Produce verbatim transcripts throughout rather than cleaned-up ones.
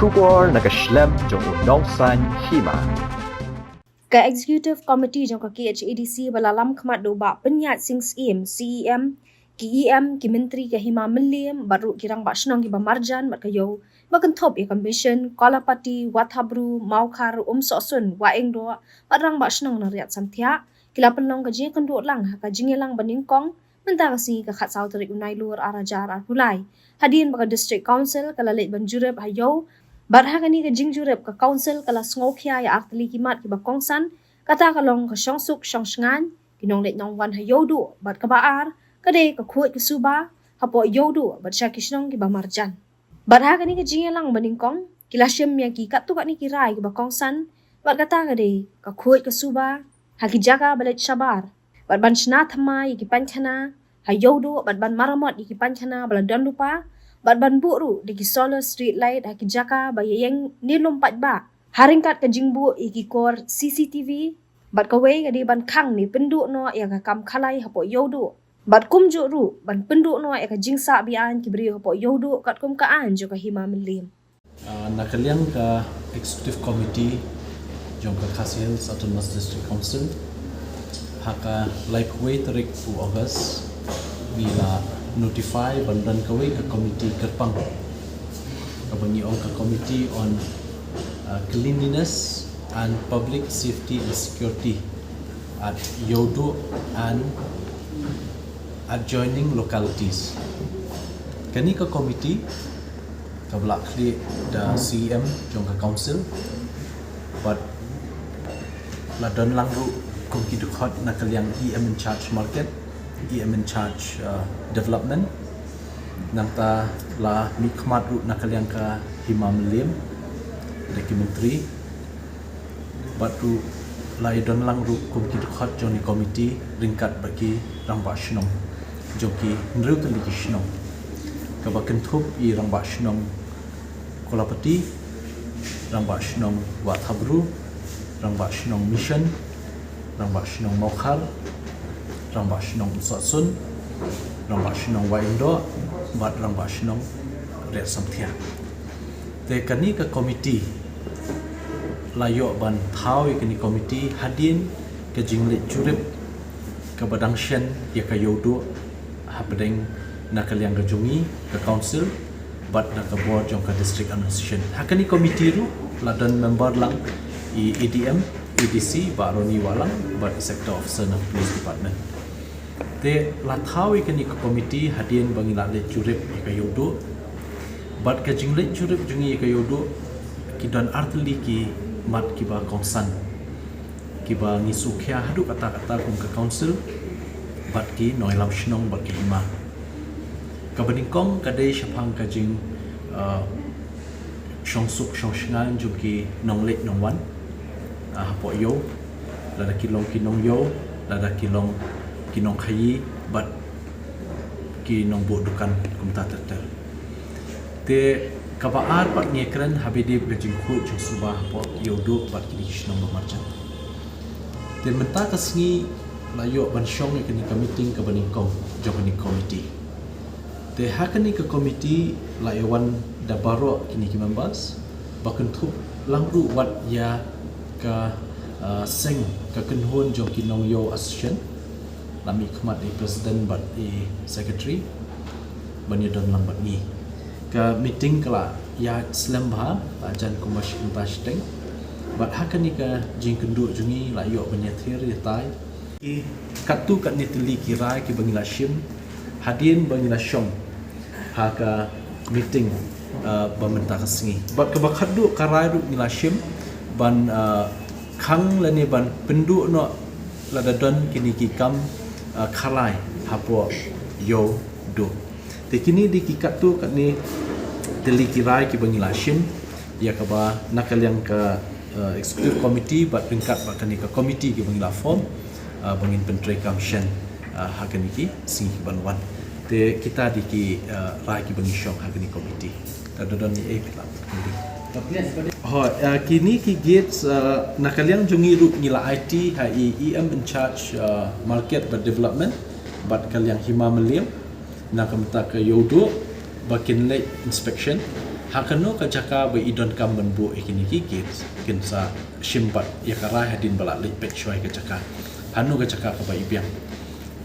Khubor na ka shlem jong u nongsan hima. Ka Executive Committee jong ka K H A D C ba la lam khmat da u Bah Pyniaid Sing Syiem, C E M, ki E M, ki Myntri ka Hima Mylliem, bad ruh ki Rangbah Shnong kiba marjan bad ka Ïew, ba kynthup ïa ka Mission, Kolapati, Wathabru, Mawkhar, Umsohsun, Wahingdoh, bad Rangbah Shnong na Riat Samthiah, ki la pynlong ka jingïakynduh lang ha ka jingïalang banyngkong, mynta ka sngi ka khatsaw tarik u Nailur ar hajar arphew lai. Hadien ba ka District Council ka la leit ban jurip ha Ïew, bad ha kane ka jingjurip ka Council ka la sngewkhia ïa artylli ki mat kiba kongsan, kata ka long ka shongsuk shongshngaiñ, ki nongleit nongwan ha Ïewduh, bad kaba ar, ka dei ka khuid ka suba, hapoh Ïewduh, bad sha ki shnong kiba marjan. Bad ha kane ka jingïalang banyngkong, ki la shim ïa ki katto katne ki rai kiba kongsan, bad kata ka dei, ka khuid ka suba, ha ki jaka ba leit shabar, bad ban shna thymmai ïa ki painkhana ha Ïewduh, bad ban maramot ïa ki painkhana ba la don lypa, bad ban buh ruh da ki solar street light ha ki jaka ba ïeng ne lum paidbah, ha ryngkat ka jingbuh ïa ki kor C C T V, bad kawei ka dei ban khang ne pynduh noh ïa ka kam khalai hapoh Ïewduh, bad kumjuh ruh ban pynduh noh ïa ka jingsah be-aiñ ki briew hapoh Ïewduh katkum ka aiñ jong ka Hima Mylliem. Ah, na ka liang ka Executive Committee jong ka Khasi Hills Autonomous District Council, ha ka laiphew wei tarik u August, ngi la notify ban don kawei ka committee kyrpang, kaba ngi ong ka Committee on, ah, Cleanliness and Public Safety and Security at Ïewduh and adjoining localities. Kane ka committee kaba la khlieh da C E M jong ka Council, bad la don lang ruh kum ki dkhot na ka liang E M in charge market, E M in charge, uh, development. Nangta la mihkhmat ruh na ka liang ka Hima Mylliem, da ki Myntri, bad ruh la ïadon lang ruh kum ki dkhot jong kane ka committee ryngkat bad ki Rangbah Shnong jong ki hynriew tylli ki shnong, kaba kynthup ïa Rangbah Shnong Kolapati, Rangbah Shnong Wathabru, Rangbah Shnong Mission, Rangbah Shnong Mawkhar, Rangbah Shnong Umsohsun, Rangbah Shnong Wahingdoh, bad Rangbah Shnong Riat Samthiah. Te kane ka committee la ïoh ban thaw ïa kane ka committee hadien ka jingleit jurip kaba dang shen ïa ka Ïewduh hapdeng na ka liang ka jong ngi ka Council bad na ka board jong ka District Administration. Ha kane ka committee ruh la don member lang i A D M, A D C, Bah Ronnie Wahlang, bad i Sector Officer na Police Department. Te la thaw ïa kane ka committee hadien ba ngi la leit jurip ïa ka Ïewduh. Bad ka jingleit jurip jong ngi ïa ka Ïewduh, ki don artylli ki mat kiba kongsan, kiba ngi sngewkhia haduh katta katta kum ka Council bad ki nongïalam shnong bad ki hima. Kaba nyngkong ka dei shaphang ka jing, uh, shongsuk shongshngaiñ jong ki nongleit nongwan, ah, hapoh Ïew, lada ki long ki nong Ïew, lada ki long ki nongkhaïi bad ki nongbuh dukan kumta ter ter. Te kaba ar pat ngi kren ha ba dei ka jingkhuid jingsuba hapoh Ïewduh bad kine ki shnong ba marjan. Te mynta ka sngi la ïoh ban shong ïa kane ka meeting kaba nyngkong jong kane ka committee. Te ha kane ka committee la ïa wan da baroh kine ki members, ba kynthup lang ruh wat ïa ka, ah, seng ka kynhun jong ki nong Ïew Association, la mihkhmat i president bad i secretary ban ïa don lang bad ngi. Ka meeting ka la ïaid slem bha, la jan kumba shi kynta shiteng. Bad ha kane ka jingkynduh jong ngi la ïoh ban ïathir ïatai ïa katto katne tylli ki rai kiba ngi la shim hadien ba ngi la shong ha ka meeting, ah, ba mynta ka sngi. Bad kaba khatduh ka rai ruh ngi la shim ban, ah, khang lane ban pynduh noh lada don kine ki kam, ah, khalai hapoh Ïewduh. Te kine dei ki katto katne tylli ki rai kiba ngi la shim ïa kaba na ka liang ka, ah, executive committee bad ryngkat bad kane ka committee kiba ngi la form, ah, ba ngin pyntreikam shen, ah, ha kine ki sngi kiban wan. Te kita dei ki, ah, rai kiba ngi shong ha kane ka committee. Te da don ei ei phi lah. Hooid, ah, kine ki gates, ah, na ka liang jong ngi ruh ngi la aiti ha i E M in charge, ah, market bad development bad ka liang Hima Mylliem na ka bynta ka Ïewduh ba kin leit inspection. Ha kano ka jaka ba i donkam ban buh ïa kine ki gate, kin sa shim pat ïa ka rai hadien ba la leit peit shuwa ïa ka jaka hano ka jaka kaba i biang.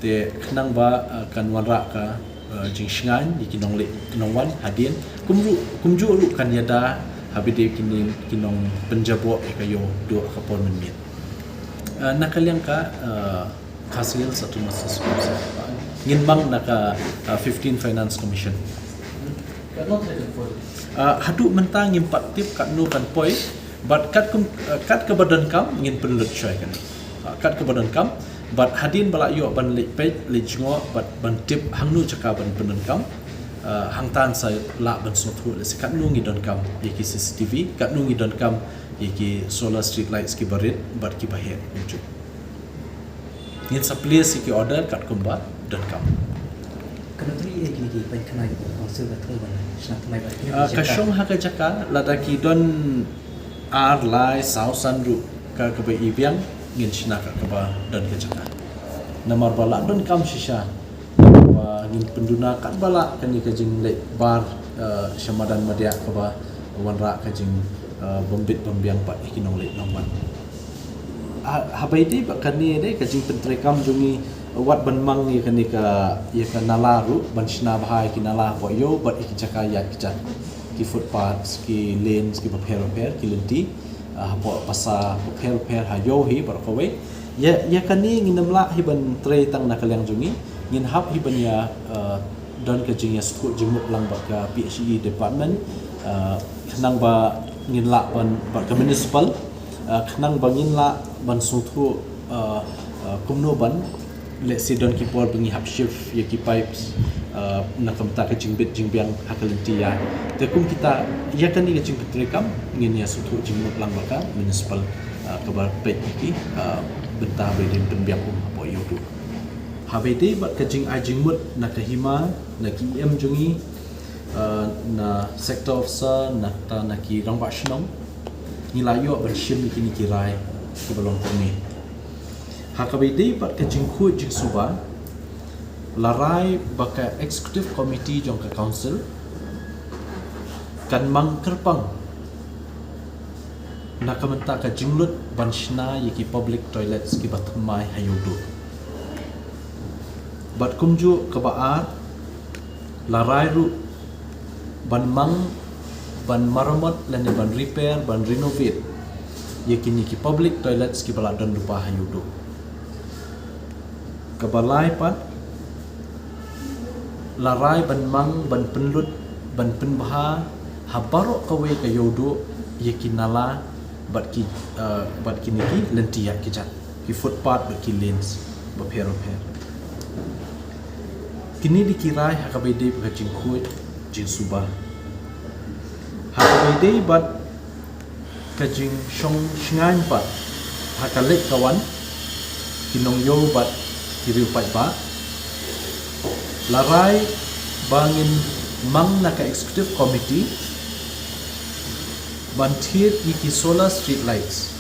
Te khnang ba, eh, kan wanrah ka, eh, jingshngaiñ ïa ki nongleit nongwan hadien, kumjuh kumjuh ruh kan ïada haba ïadei ki nongpynjaboh ïa ka ïew duh ha ka por mynmiet. Eh, na ka liang ka, eh, Khasi Hills Autonomous District Council, ngin mang na ka, eh, fifteen Finance Commission. Eh, haduh mynta ngim pat tip katno kan poi, bad kat kum, eh, kat kaba donkam ngin pynlut shuwa ïa kane. Eh, kat kaba donkam, bad hadien ba la ïoh ban leit peit leit jngoh bad ban tip hangno jaka ban pyndonkam, eh, hangta sa lah ban sngewthuh lehse katno ngi donkam ïa ki C C T V, katno ngi donkam ïa ki solar street lights kiba rit bad kiba heh kumjuh. Ngin sa place ïa ki order katkum ba donkam. Kano tang ïa kine ki pynkhynai council ka thung ban shna thymmai ba kine Ah, ka jaka shong ha ka jaka, lada ki don ar, lai, saw, san ruh, ka kaba i biang ngin shna ka kaba don ka jaka. Namar ba la donkam shisha ba ngin pynduna katba lah kane ka jingleit bar, eh, sha madan Madiah kaba wanrah ka jing, eh, bym bit bym biang pat ïa ki nongleit nongwan. Ha, haba ïadei bad kane de ka jingpyntreikam jong ngi wat ban mang ïa kane ka, ïa ka nala ruh ban shna bha ïa ki nala hapoh ïew bad ïa ki jaka ïaid kjat, ki footpaths, ki lanes kiba pher bapher, ki lynti, ah, hapoh basa bapher bapher ha ïew hi baroh kawei. Ïa, ïa kane ngin ym lah hi ban trei tang na ka liang jong ngi, ngin hap hi ban ïa, eh, don ka jingïasngewthuh jingmut lang bad ka P H E department, eh, khnang ba ngin lah ban, bad ka municipal, eh, khnang ba ngin lah ban sngewthuh, eh, eh, kumno ban, lehse don ki por ba ngi hap shift ïa ki pipes, eh, na ka bynta ka jingbit jingbiang ha ka lynti ïaid. Te kum kita ïa kane ka jingpyntreikam ngin ïasngewthuh jingmut lang bad ka municipal, eh, kaba peit ïa ki, eh, bynta ba ïadei pynbiang um hapoh ïew duh. Haba ïadei bad ka jingai jingmut na ka hima, na ki E M jong ngi, eh, na sector officer, na kata na ki rangbah shnong, ngi la ïoh ban shim ïa kine ki rai kiba long kumne. Ha kaba ïadei bad ka jingkhuid jingsuba, la rai ba ka executive committee jong ka council kan mang kyrpang na ka bynta ka jinglut ban shna ïa ki public toilets kiba thymmai ha ïew duh. Bad kumjuh kaba ar, la rai ruh ban mang, ban maramot lane ban repair, ban renovate ïa kine ki public toilets kiba la don lypa ha ïew duh. Kaba lai pat, la rai ban mang, ban pynlut, ban pynbha ha baroh kawei ka ïew duh ïa ki nala bad ki, eh, bad kine ki lynti ïaid kjat, ki footpath bad ki lanes bapher bapher. Kine dei ki rai ha kaba ïadei bad ka jingkhuid jingsuba. Ha kaba ïadei bad ka jingshong shngaiñ pat ha ka leit ka wan ki nongïew bad ki riew paidbah, la rai ba ngin mang na ka executive committee ban thied ïa ki solar street lights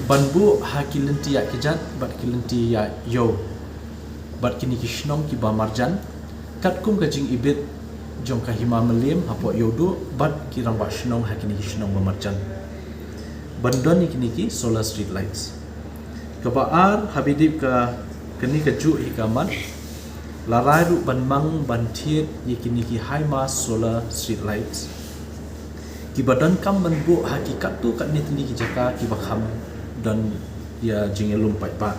ban buh ha ki lynti ïaid kjat bad ki lynti ïaid ïew bad kine ki shnong kiba marjan, katkum ka jingibit jong ka hima Mylliem hapoh ïew duh bad ki rangbah shnong ha kine ki shnong ba marjan, ban don ïa kine ki solar street lights. Kaba ar, haba ïadei bad ka, kane kajuh hi ka mat, la rai ruh ban mang ban thied ïa kine ki high mast solar street lights kiba donkam ban buh ha ki katto katne tylli ki jaka kiba kham don ïa jingïalum paidbah,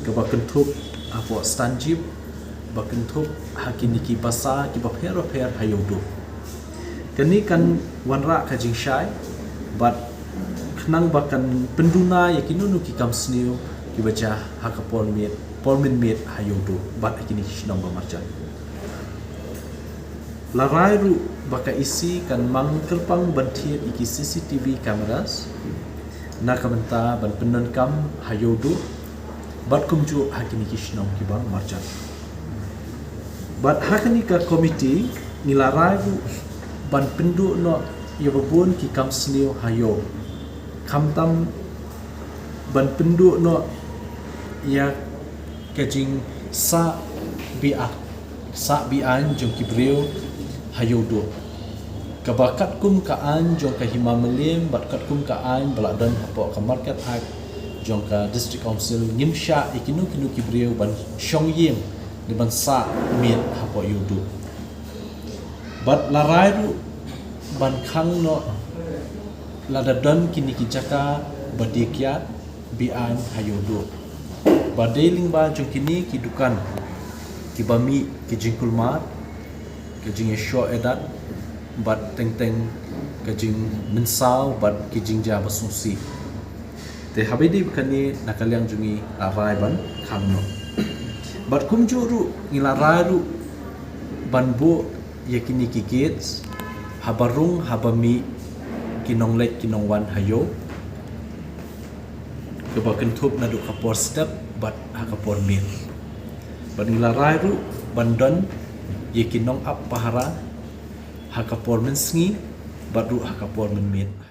kaba kynthup hapoh Stanjeep, ba kynthup ha kine ki basa kiba pher bapher ha ïew duh. Kane kan wanrah ka jingshai bad khnang ba kan pynduna ïa kino kino ki kam sniew kiba jia ha ka por miet, por mynmiet ha ïew duh bad ha kine ki shnong ba marjan. La rai ruh ba ka E C kan mang kyrpang ban thied ïa ki C C T V cameras na ka bynta ban pyndonkam ha ïew duh bad kumjuh ha kine ki shnong kiba marjan. Bad ha kane ka komiti ngi la rai ruh ban pynduh noh ïa ba bun ki kam sniew ha ïew, khamtam ban pynduh noh ïa ka jingsah biang, sah biang jong ki briew ha Ïewduh. Kaba katkum ka aiñ jong ka Hima Mylliem bad katkum ka aiñ ba la don hapoh ka Market Act jong ka District Council, ngim shah ïa kino kino ki briew ban shong ïing ne ban sah miet hapoh Ïewduh. Bad la rai ruh ban khang noh lada don kine ki jaka ba die kiad be-aiñ ha Ïewduh. Ba dei lyngba jong kine ki dukan kiba mih ki jingkulmar, ka jingïashoh ïadat, bad teng teng ka jingmynsaw bad ki jingjia ba sngewsih. Te haba ïadei bad kane, na ka liang jong ngi la rai ban khang noh. Bad kumjuh ruh ngi la rai ruh ban buh ïa kine ki gates haba rung haba mih ki nongleit ki nongwan ha ïew, kaba kynthup naduh ka por step bad ha ka por miet. Bad ngi la rai ruh ban don ïa ki nongap pahara ha ka por mynsngi bad ruh ha ka por mynmiet.